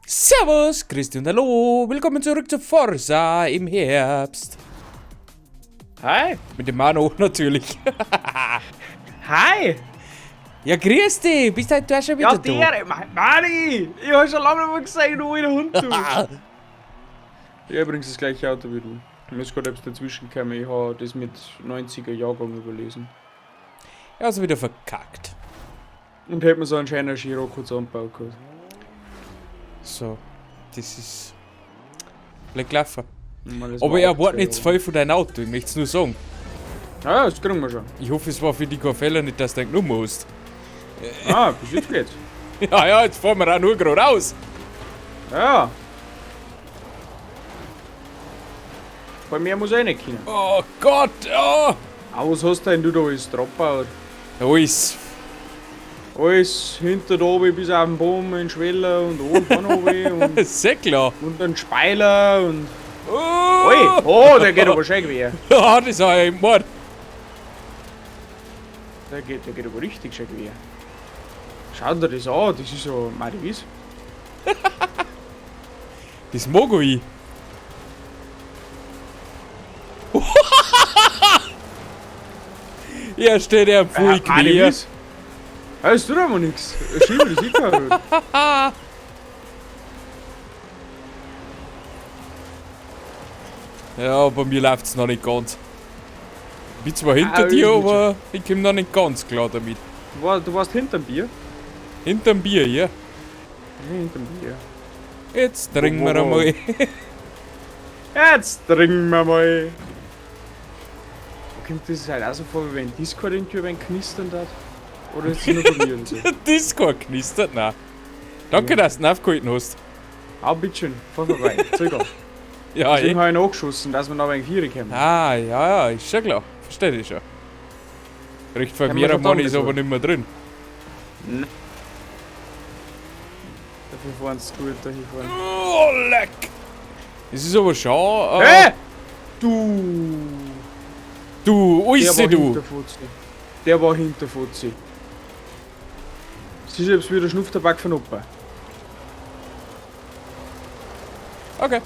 Servus, Christi und hallo, willkommen zurück zu Forza im Herbst. Hi. Mit dem Manu natürlich. Hi. Ja, grüß dich, bist heute auch schon wieder Ja, da? der, Mani, ich hab schon lange nicht mehr gesehen, du alter Hund, du. Ich hab übrigens das gleiche Auto wie du. Mir ist gerade etwas dazwischen gekommen, ich hab das mit 90er Jahrgang überlesen. Ja, also wieder verkackt. Und hätte mir so einen schönen Scirocco zusammengebaut gehabt. So, das ist blöd gelaufen. Ich meine, das Aber war er erwartet 80er nicht zu Jahre. viel von deinem Auto, ich möchte es nur sagen. Ja, das kriegen wir schon. Ich hoffe, es war für dich kein Fehler, nicht, dass du den genommen hast. Ah, bis jetzt geht's. Ja, ja, jetzt fahren wir auch nur geradeaus. Ja. Bei mir muss eh nicht können. Oh Gott, oh. Aber was hast denn du da alles draufgebaut? Alles. Alles hinter da oben bis auf den Baum, in Schweller und oben von oben und, Sehr klar. und einen Speiler und. Oh. Ui, oh, der geht aber schön quer. Ja, das war ja im Mord. Der geht aber richtig schön quer. Schau dir das an, das ist so Marivis. Das mag ich. Ja, steht er voll quer. Marivis. Ja, das tut aber nix. Schiebe das ich kann. Ja, bei mir läuft's noch nicht ganz. Ich bin zwar hinter Ah, dir, ich aber ich komm noch nicht ganz klar damit. Du warst hinterm Bier? Hinterm Bier, ja. Ja, hinterm Bier. Jetzt trinken wir Wo, wo, wo? einmal. Jetzt trinken wir mal. Wo kommt das halt auch so vor, wie wenn Discord irgendwie ein knistern hat? Oder ist das nur bei mir so? Discord knistert? Nein. Danke, dass du ihn aufgehalten hast. Ah, bitteschön, fahr vorbei. Zeig an. Ja, Deswegen eh. habe ich nachgeschossen, dass wir noch ein Vieri kommen. Ah, ja, ja, ist schon klar. Verstehe ich schon. Recht von Kann mir man schon am Mann ist sagen, aber nicht mehr drin. Nein. Dafür fahren sie gut, da hinfahren. Oh, leck! Es ist aber schon. Hä? Du! Du, Der Uisse, war du! hinter Fuzzi. Der war hinter Fuzzi. Das ist jetzt wieder Schnupftabak von Opa. Okay.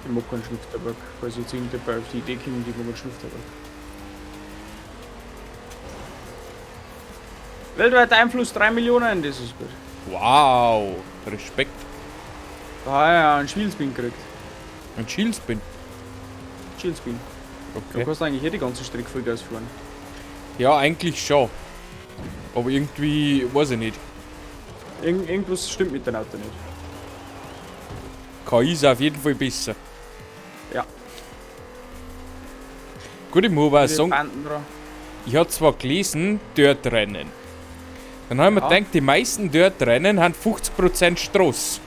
Ich mag keinen Schnupftabak, falls jetzt irgendjemand auf die Idee kommt, ich mag einen Schnupftabak. Weltweiter Einfluss 3 Millionen, das ist gut. Wow, Respekt. Da habe ich ja einen Spielspin gekriegt. Ein Chillspin. Chillspin. Du Okay. kannst eigentlich eh die ganze Strecke Vollgas fahren. Ja, eigentlich schon. Aber irgendwie, weiß ich nicht. Irgendwas stimmt mit dem Auto nicht. KI ist auf jeden Fall besser. Ja. Gut, ich muss aber auch Die sagen, Banden dran. ich hab zwar gelesen, Dirt-Rennen. Dann hab ich mir Ja. gedacht, die meisten Dirt-Rennen haben 50% Straße.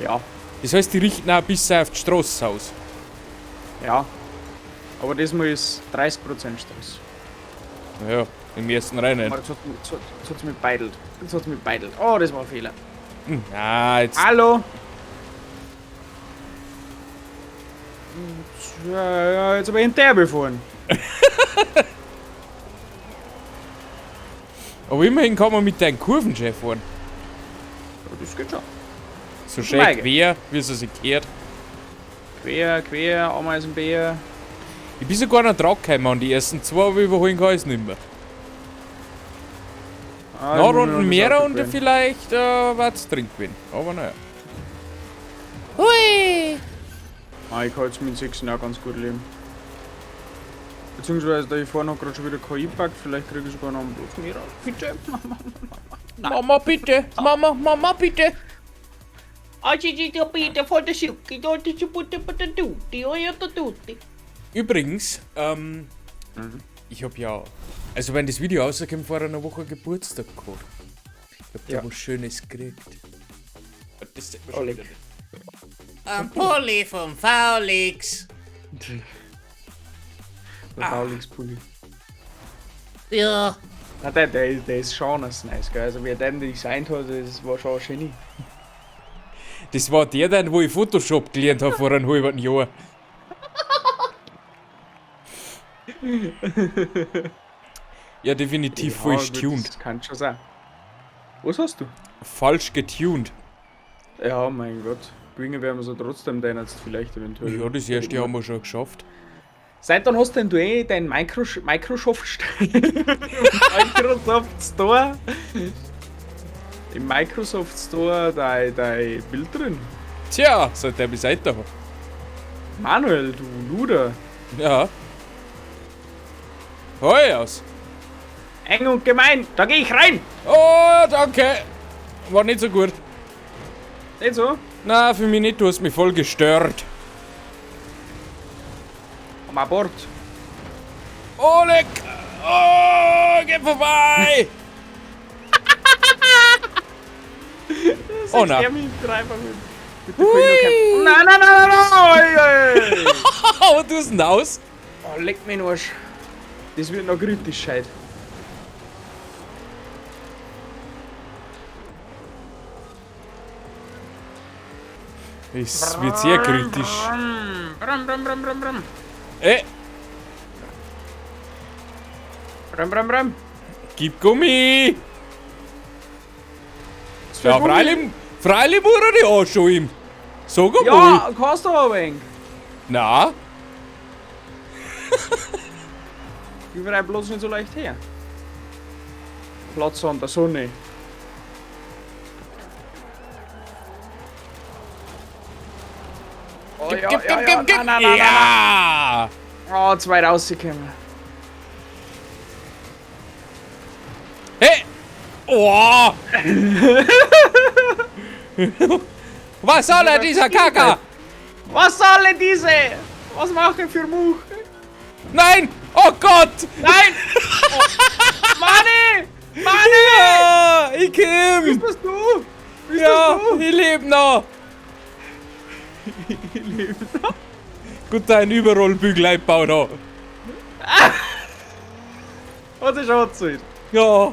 Ja, Das heißt, die richten auch ein bisschen auf die Straße aus. ja. Aber diesmal ist 30% Straße. Ja, im ersten Rennen. Aber jetzt hat's mich beidelt. Jetzt hat's mich beidelt. Oh, das war ein Fehler. Ah, jetzt. Hallo! Ja, ja, jetzt aber hinterher gefahren. Aber immerhin kann man mit deinen Kurven schön fahren. Ja, das geht schon. So schön Meige. quer, wie es sich gehört. Quer, quer, Ameisenbär. Ich bin sogar noch dran gekommen an die ersten zwei, aber überholen kann ich es nicht mehr. Ah, Noch ich muss Runden noch das mehr Auto und queren. vielleicht wird's drin gewesen. Aber naja. Hui! Ah, ich kann jetzt mit 6 auch ganz gut leben. Beziehungsweise, da ich vorne noch gerade schon wieder KI packt, vielleicht kriege ich sogar noch einen Platz mehr. Bitte. Mama bitte! Mama, Mama bitte! Übrigens, ich hab ja, also wenn das Video rauskommt, vor einer Woche Geburtstag gehabt. Ich hab da Ja. was Schönes gekriegt. Das sieht man schon Oleg. wieder nicht. Ein Pulli vom Faulix. Der Faulix-Pulli. Ja, Na, der ist schon nice, gell? Also, wer den designt hat, das war schon ein Genie. Das war der dann, wo ich Photoshop gelernt habe vor einem halben Jahr. Ja, definitiv voll gut, tuned. Das kann schon sein. Was hast du? falsch getuned. Ja, mein Gott. Gewinnen werden wir so trotzdem dein jetzt vielleicht eventuell. Ja, das erste haben wir schon geschafft. Seit dann hast denn du eh dein Microsoft Microsoft Store. Im Microsoft Store dein Bild drin. Tja, seit der bis heute. Manuel, du Luder. Ja. Hoi aus. Eng und gemein, da geh ich rein! Oh, danke. War nicht so gut. Nicht so? Na, für mich nicht, du hast mich voll gestört. Am Abort. Oh, leck! Oh, geh vorbei! Oh nein. Nein, nein, nein, nein, nein! Oh, du hast denn aus? Oh, leck mich in den Arsch. Das wird noch kritisch heute. Es wird sehr kritisch. Brum, brum, brum, brum, brum. Brum, brum, brum. Gib Gummi! Ja, Gummi? freilich, freilich muss er die auch ihm. Sag einmal. Ja, kannst du aber ein. Na, Gib mir bloß nicht so leicht her. Platz an der Sonne. Oh, gib, ja, gib, ja, gib, ja. gib, gib. Nein, nein, nein, ja! nein. Oh, zwei rausgekommen. Hey! Oh! Was soll er, dieser Kaka? Was soll denn diese? Was mache ich für Much? Nein! Oh Gott! Nein! Oh. Manni! Manni! Ja, ich komm! Bist du? Bist Ja, das du? ich lebe noch! Ich lebe noch. Gut, ein Überrollbügel eingebaut da. Was ist angezahlt? Ja.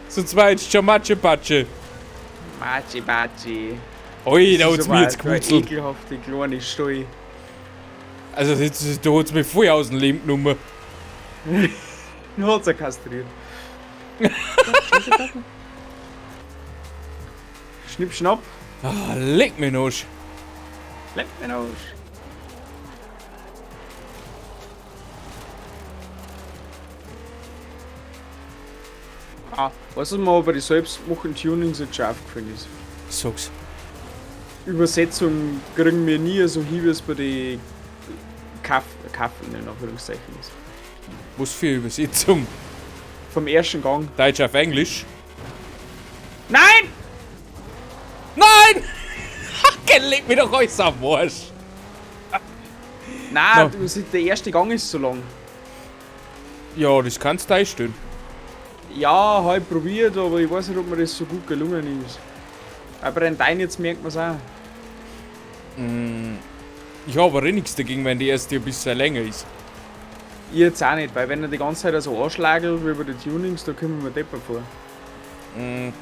Sonst war jetzt schon Matsche-Patsche. Matschi Batschi. Ui, da Das hat's ist mich aber jetzt so eine gewurzelt. Ekelhafte kleine Stall. Also, das, da hat's mich voll aus dem Leben genommen. Du hat's er kastriert. Schnipp, schnapp. Ah, leck mich noch. Leck mich noch. Ah, weißt du, was mir aber die selbstmachen Tunings jetzt schon aufgefallen ist? Sag's. Übersetzung kriegen wir nie so hin, wie es bei den Kaffeln in Anführungszeichen ist. Was für Übersetzung? Vom ersten Gang. Deutsch auf Englisch? Nein! Nein! Leck mich doch alles am Arsch. Nein, No. du, der erste Gang ist so lang. Ja, das kannst du einstellen. Ja, hab ich probiert, aber ich weiß nicht, ob mir das so gut gelungen ist. Aber in dein jetzt merkt man's auch. Ich habe aber eh nichts dagegen, wenn die erste ein bisschen länger ist. Ich jetzt auch nicht, weil wenn er die ganze Zeit so anschlagelt wie bei den Tunings, da kommen wir deppert vor. Mm,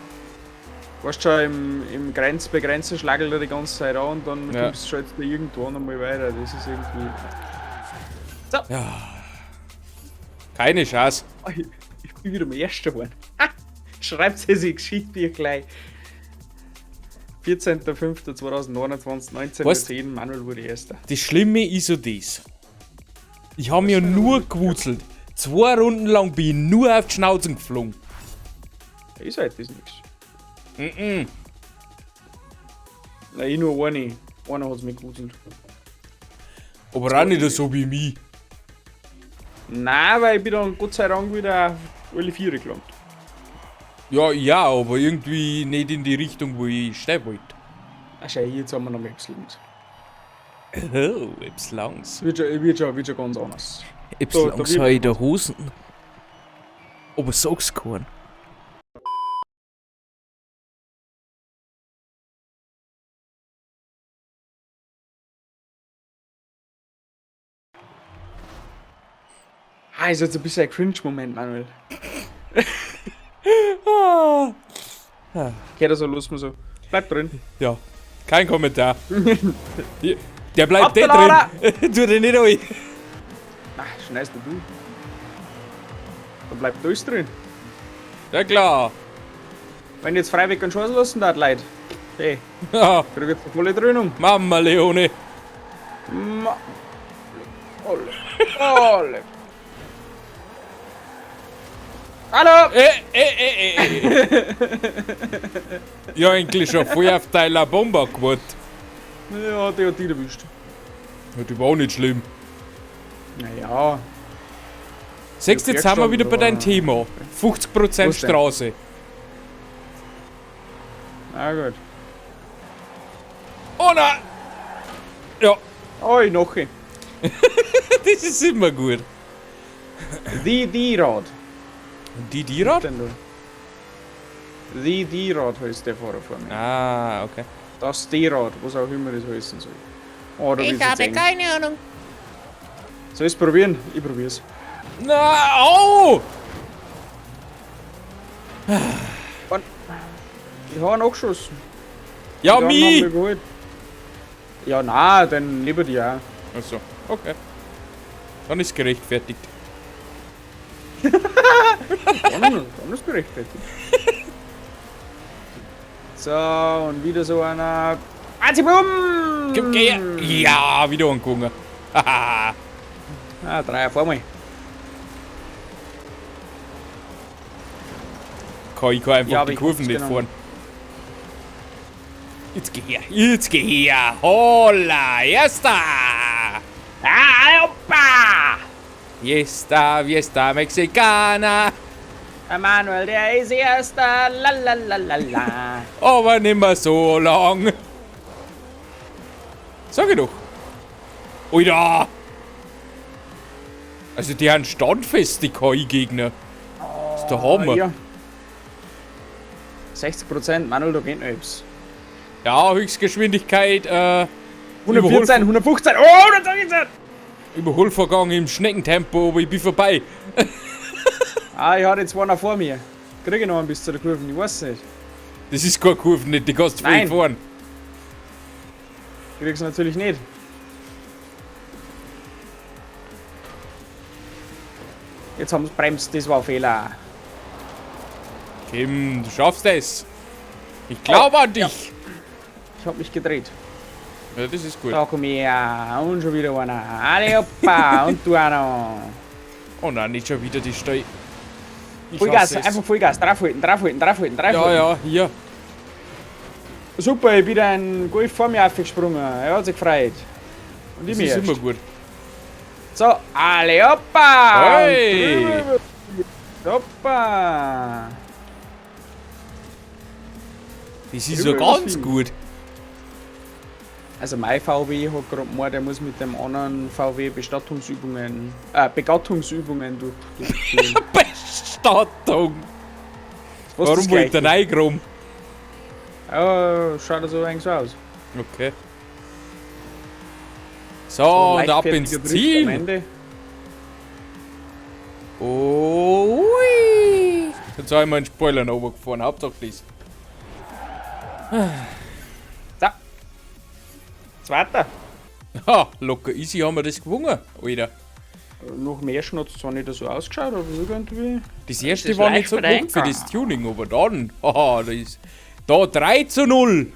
Weißt du schon, im Grenz, bei Grenze schlagelt er die ganze Zeit an und dann Ja. kommst du schon irgendwann einmal weiter. Das ist irgendwie. ja. Keine Chance. Ich bin wieder im Ersten geworden. Schreibt sie sich Geschichte hier gleich. 14.05.2029, 19.10 Uhr, Manuel wurde Erster. Das Schlimme ist so das. Ich habe mir nur gewurzelt. 2 Runden lang bin ich nur auf die Schnauze geflogen. Ist halt das nichts. Mm -mm. Nein, ich nur eine. Einer hat's mich gewurzelt. Aber auch nicht so wie mich. Nein, weil ich bin dann Gott sei Dank wieder auf alle Viere gelangt. Ja, ja, aber irgendwie nicht in die Richtung, wo ich stehen wollte. Ach schau, jetzt haben wir noch mehr Langs. Oh, etwas Langs. Wird schon ganz anders. Etwas Da- da Langs wird habe ich in der Hosen. Aber sag's keinen. Ah, ist jetzt ein bisschen ein Cringe-Moment, Manuel. Ah. Okay, das so los, mal so. Bleib drin. Ja, kein Kommentar. Der bleibt eh Hoppala! drin. Tu den nicht rein. Ach, schneist du. Da bleibt alles drin. Ja klar. Wenn ich jetzt freiwillig einen Chance lassen darf, Leute. Hey, Ja, krieg jetzt eine volle Dröhnung. Mama Leone. Ma Alle. Alle. Hallo! Ja, eigentlich schon voll auf deiner Bomba gewartet. Ja, der hat die erwischt. Ja, die war auch nicht schlimm. Naja. Siehst du, jetzt sind wir wieder bei deinem Thema. 50% Was denn? Straße. Na gut. Oh nein! Ja, Oh, ich noch. das ist immer gut. Die D-Rad. Die D-Rad? Die D-Rad heißt der Fahrer vor mir. Ah, okay. Das D-Rad, was auch immer das heißen soll. Oh, da Ich habe keine Ahnung. Soll ich's probieren? Ich probier's. Na, au! Ich habe nachgeschossen. Ja, Die mi! überholt. Ja, na, dann lieber die auch. Achso, okay. Dann ist gerechtfertigt. Dann ist gerechtfertigt. So, und wieder so einer. Azibum! Gib, geh. Ja, wieder angegangen. Haha. Ah, drei, fahr mal. Ich kann einfach Ja, die ich Kurven nicht genommen. fahren. Jetzt geh her, jetzt geh her. Hola, erster! Ah, hoppa! Fiesta, Fiesta Mexicana. Emanuel, der ist erster. La la la la la. Aber nimmer so lang. Sag ich doch. Alter! Also die haben standfest, die KI-Gegner. Das ist der Hammer. Ja. 60%, Manuel, da geht noch etwas. Ja, Höchstgeschwindigkeit, 114, 115, oh, 116! Überholvorgang im Schneckentempo, aber ich bin vorbei. Ah, ich hatte zwei noch vor mir. Kriege ich noch einen bis zu der Kurve, ich weiß nicht. Das ist keine Kurve nicht, die kannst du voll fahren. Krieg's natürlich nicht. Jetzt haben sie bremst, das war ein Fehler. Kim, du schaffst es. Ich glaube an dich. Ja. Ich hab mich gedreht. Ja, das ist gut. Da komm her. Und schon wieder einer. Alle hoppa. Und du auch noch. Oh nein, nicht schon wieder die Steu. Ich Vollgas, es. einfach Vollgas. Draufhalten, draufhalten, draufhalten, draufhalten. Ja, ja, hier. Super, ich bin ein Golf vor mir aufgesprungen. Er hat sich gefreut. Und ich Das mich ist erst. immer gut. So, alle hoppa. Hey. Hoppa. Das ist ja ganz gut. Also mein VW hat gerade gemeint, er muss mit dem anderen VW Bestattungsübungen, Begattungsübungen durchführen. Bestattung! Was Warum wollt ihr reingekommen? Ja, schaut so eigentlich so aus. Okay. So, und ab ins Ziel. Am Ende. Oh, ui. Jetzt habe ich mal einen Spoiler noch runtergefahren. Hauptsache das. So. Zweiter. Ha, locker easy haben wir das gewonnen, Alter. Noch mehr schon hat es zwar nicht so ausgeschaut, aber irgendwie. Das erste ist war nicht so leicht gut für das Tuning, aber dann. Haha, da ist. Da 3:0.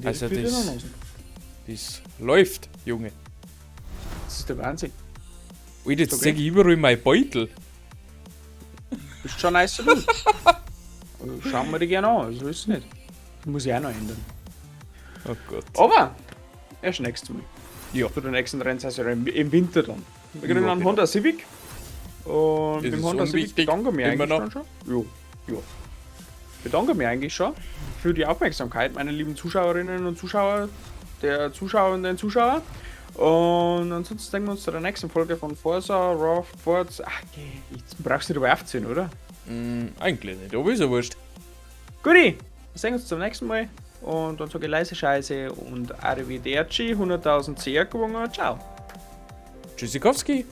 Also Also das läuft, Junge. Das ist der Wahnsinn. Alter, jetzt Okay. zeig ich überall mein Beutel. Bist schon nice du. Schauen wir die gerne an, so ist es nicht. Muss ich auch noch ändern. Oh Gott. Aber erst nächstes Mal. Ja. Zu der nächsten Rennsaison im Winter dann. Wir kriegen Ja, einen genau. Honda Civic. Und Das mit dem ist Honda Civic unwichtig, bedanke ich mich immer eigentlich noch. dann schon. Jo, jo. Bedanke mich eigentlich schon für die Aufmerksamkeit, meine lieben Zuschauerinnen und Zuschauer, der zuschauenden Zuschauer. Und ansonsten sehen wir uns zu der nächsten Folge von Forza, Raft, Forza. Ach, jetzt brauchst du nicht dabei aufziehen, oder? Eigentlich nicht, aber ist ja wurscht. Guti, wir sehen uns zum nächsten Mal. Und dann sage ich leise Scheiße und Arrivederci, 100.000 CR gewonnen. Ciao. Tschüssikowski.